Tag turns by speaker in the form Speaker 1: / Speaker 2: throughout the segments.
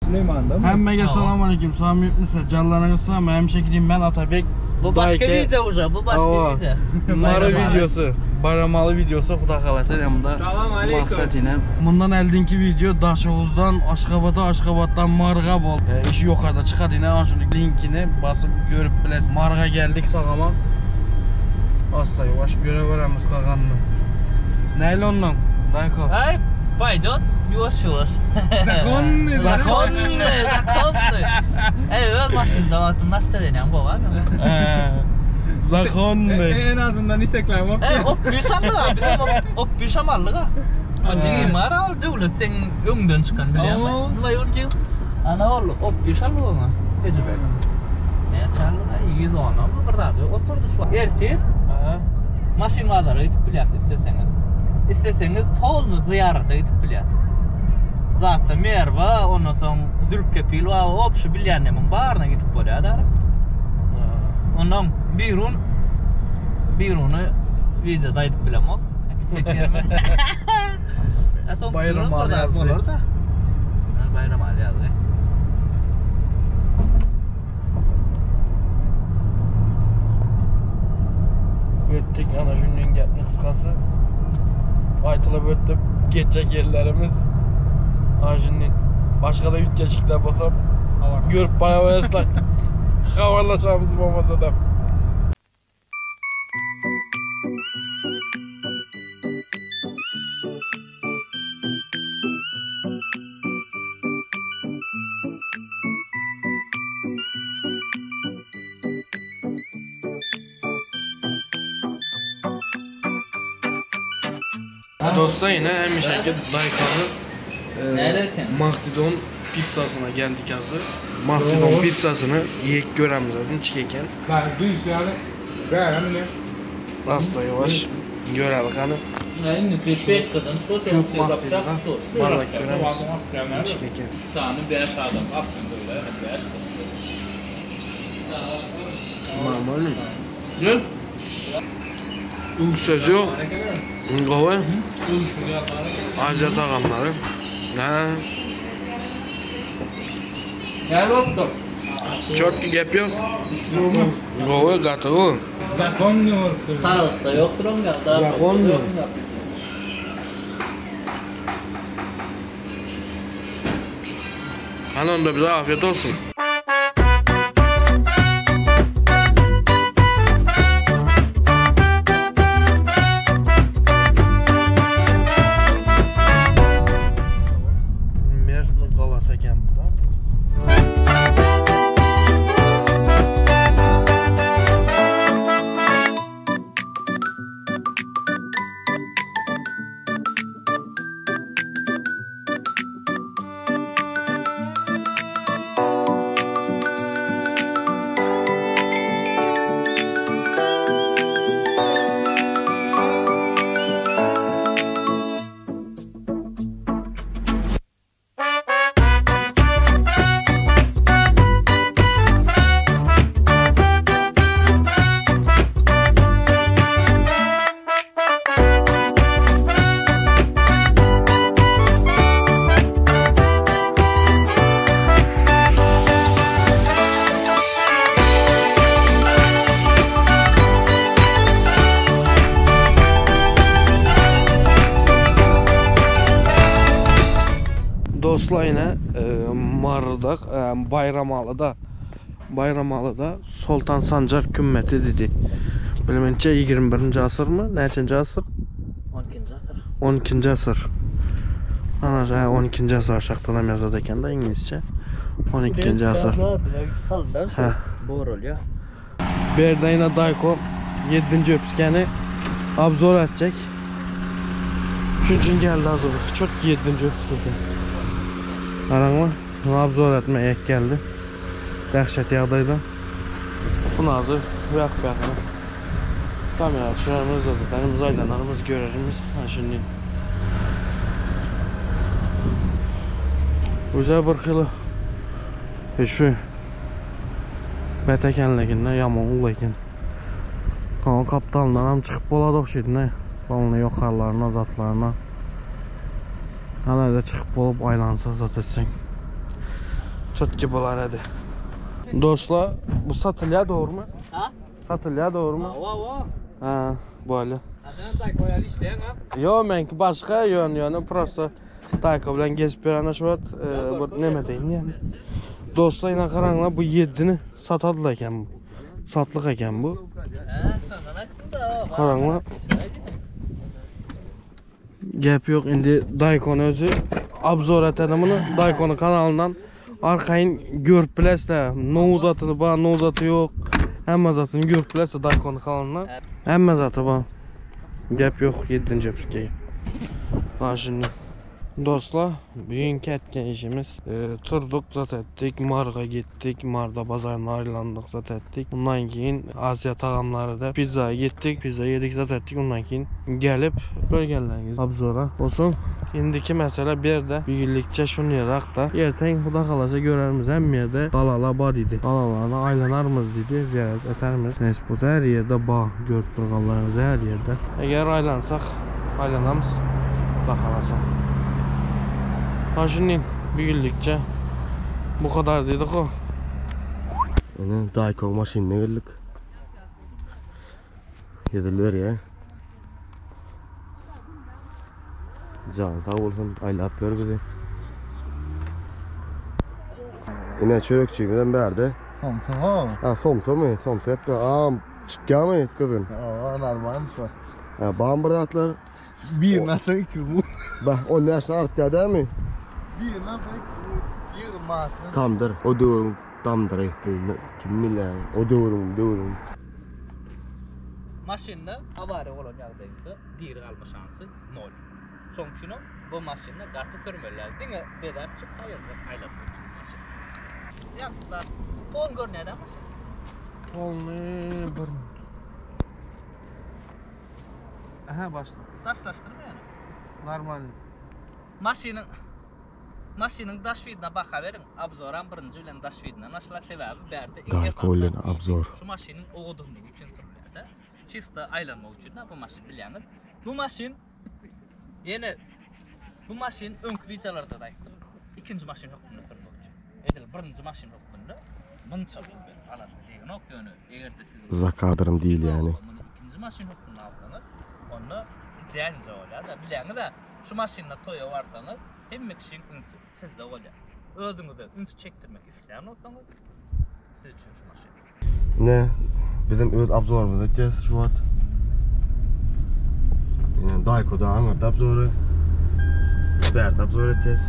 Speaker 1: Süleýmanda mı?
Speaker 2: Hemmege salam aleyküm. Sami Canlarınız sağ mı? Hemişe gideyim ben Atabek.
Speaker 3: Bu başka
Speaker 2: Dayke.
Speaker 3: video uje, bu başka
Speaker 2: Ava.
Speaker 3: video.
Speaker 2: Mara videosu. Bayramalı videosu. Xuda xalasa yanında.
Speaker 1: Salam aleyküm.
Speaker 2: Maksat yine. Bundan eldinki video Daşoğuz'dan Aşkabat'a, Aşkabat'tan Marğa bol. E, işi yukarıda çıkar yine. Al şunu linkini basıp görüp bilesin. Marğa geldik sağaman. Asta yavaş görev veremiz kaganını. Neyle ondan? Dayko.
Speaker 3: Ay, paydos, yavaş yavaş.
Speaker 1: Zakonny.
Speaker 3: Zakonny, zakonny. Ey, öz maşynda wagtym nastarenýän gowa.
Speaker 2: Ee, Zakonny.
Speaker 1: En azından itekler bak.
Speaker 3: Ey, op bir şamlyk, bizim op, op bir şamallyk. Jigim bar ol döwlet sen öňden çykan bilýärmi?
Speaker 1: Aa.
Speaker 3: Nima ol jigim? Ana ol op bir şallyk oňa. Ejibek. Ne şallyk? 110 mı bir zat oturdy şu. Ertir
Speaker 2: Ha.
Speaker 3: maşyn bazara gidip bilýäsiz isteseňiz. Isteseňiz polny zyýarata gidip bilýäsiz. Zatda Merwa, ondan soň Zülkepil wa op şu bilýänleriň baryna gidip bolýar da. Ondan Birun Birunu videoda aýdyp bilemok. Çekerme. Soň
Speaker 2: Bayram
Speaker 3: bir zat
Speaker 2: Aly
Speaker 3: bolar da. Ha, Bayram Ali ýazgy.
Speaker 2: Ötdük ana şunun gepni kısası. Aytılıp ötüp geçecek yerlerimiz. Ana şimdi başka da ütkeşikler basam. Görüp bana veresler. Haberlaşamız olmasa da. Dostlar yine hemişeki Daykan'ın
Speaker 3: Nerede?
Speaker 2: Mahtidon pizzasına geldik hazır. Mahtidon pizzasını yiyek göremiz zaten çıkeken.
Speaker 1: Ben duyuş yani. Ben hani
Speaker 2: Asla yavaş görelim hani.
Speaker 3: Indi tüpek
Speaker 2: Çok mahtidon. Barlak göremiz. Çıkeken.
Speaker 3: Sany 5 adam aptyn böyle, 5.
Speaker 2: Normal. Ne? Sözü yok. Gowy. Aziýa tagamlary. Ha,
Speaker 3: Näle bolupdyr?
Speaker 2: çok gep yok. Gowy, gaty gowy.
Speaker 1: Zakonny olupdyr.
Speaker 3: Saralysda ýokdur oň ýa.
Speaker 2: Zakonny. Hani onda bize afiyet olsun. Mersin qalası ekan bu da. Dostlar yine e, Marı'da, e, Bayramalı'da Bayramalı'da Sultan Sancar kümmeti dedi. Bilmence 21. asır mı? Neçinci asır?
Speaker 3: 12-nji asyr.
Speaker 2: 12. asır. Ana ha, 12. asır aşağıdan ham yazadi ekanda inglizcha. 12. asır. Ha.
Speaker 3: Borulýar.
Speaker 2: Bu yerdə yine Dayko 7. öpüskeni abzor edecek. Üçün geldi hazır. Çok 7. öpüskeni. Aranma. Bunu abzor etmeye geldi. Dəhşət yağdaydı. Bunu hazır. Bırak bırak. Kamera açarımız da zaten aylanarımız görürümüz. Ha şimdi. Güzel bir xili. E şu Bətəkənligindən yaman ulu ekan. Qan kaptalından ham çıxıb boladi o'xshaydi ne? Balını yoxarlarına, zatlarına. Hələ də çıxıb olub aylansa zat etsən. Çotki bolar hadi. Dostlar bu satylýar dogrymy?
Speaker 3: Ha?
Speaker 2: Satylýar dogrymy?
Speaker 3: Hawa, hawa.
Speaker 2: Ha, bolýar.
Speaker 3: Ha sen Dayko ýaly işleýäň ha?
Speaker 2: Yo menki başga ýön ýöne prosta Dayko bilen gezip ýörende şu wagt e, bu neme deýin yani. Dostlar ýene garaňlar bu 7-ni satadylar eken bu. Satlyk eken bu.
Speaker 3: He, şondan aýtdym da.
Speaker 2: Garaňlar. Gep yok indi Daikon özü obzor etedi bunu. Daikon'un kanalından arkaýyn görüp bilesizler. No uzatyny bar, no uzaty yok. Hemme zatını görüp bilesizler Daikon'un kanalından. Hemme zatı bar. Gep yok 7. episke. Ha şimdi. Dostlar, bugünkü etken işimiz turduk zat ettik, Marga gittik, Marda bazarına aylandık zat ettik. Bundan keyin Asya tagamları da pizzaya gittik, pizza yedik zat ettik. Ondan keyin gelip bölgeleriniz obzora olsun. Indiki mesele bir de birlikçe şunu yarak da yerten Xuda xalasa görermiz hem yerde qalala ba dedi. Qalalarına aylanarmız dedi, ziyaret etermiz. Neyse bu her yerde bağ görüp durganlarınız her yerde. Eğer aylansak aylanamız. Xuda xalasa. Ha şimdi birlikçe bu kadar dedik o.
Speaker 4: Ene Dayko maşynyna geldik. Yediler ya. Can sağ olsun aylap gör bizi. Ine çörekçiğimizden berdi.
Speaker 5: Somsa ha.
Speaker 4: Ha somsa mı? Somsa yapma. Aa çıkya mı kızın?
Speaker 5: Aa normalmiş var.
Speaker 4: Ha bam bir atlar.
Speaker 5: Bir nasıl iki bu?
Speaker 4: Bak o ne arttı değil mi?
Speaker 5: Bir nasıl iki bu? 20 manat.
Speaker 4: Tamdır. O dövrün tamdır. Ey, Kim bilir? O dövrün dövrün.
Speaker 3: Maşynda awariýa bolan ýagdaýynda diri galma şansy 0. Şoň üçin bu maşynda gaty sürmeli. Diňe bezäp çyk haýalja aýlanmak üçin maşyn. Ýa, da kupon görünýär maşyn.
Speaker 2: Polny bir minut. Aha başla.
Speaker 3: Daşlaşdyrma ýani.
Speaker 2: Normal.
Speaker 3: Maşynyň Maşynyň daş widine baka beriň. Abzoram birinji bilen daş widine başla sebäbi bärde iň
Speaker 4: Dayko bilen abzor.
Speaker 3: Şu maşynyň owadanlygy üçin sürülýär-de. Çista aýlanmak üçin bu maşyn bilýäňiz. Bu maşyn ýene bu maşyn öňki videolarda da aýtdym. Ikinji maşyn hökmünde sürmek üçin. Edil birinji maşyn hökmünde munça pul berip alan diýen ok ýöne eger-de siz
Speaker 4: Zakadrım değil yani.
Speaker 3: Bunu ikinji maşyn hökmünde alsaňyz, onda idealny bolýar da. Bilýäňiz de şu maşynda toýa barsaňyz, hemme kişiň ünsü sizde bolýar. Özüňize üns çekdirmek isleýän bolsaňyz, siz üçin şu maşyn.
Speaker 4: Ne? Bizim öz abzorumuz eteceğiz şu an. Yani Dayko da anlattı abzoru. Bert abzor edeceğiz.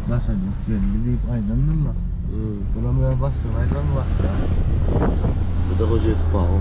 Speaker 5: Nasıl yok geldi deyip aydandır la. Buna mı bastın aydan bastın.
Speaker 4: Bu da koca pahalı.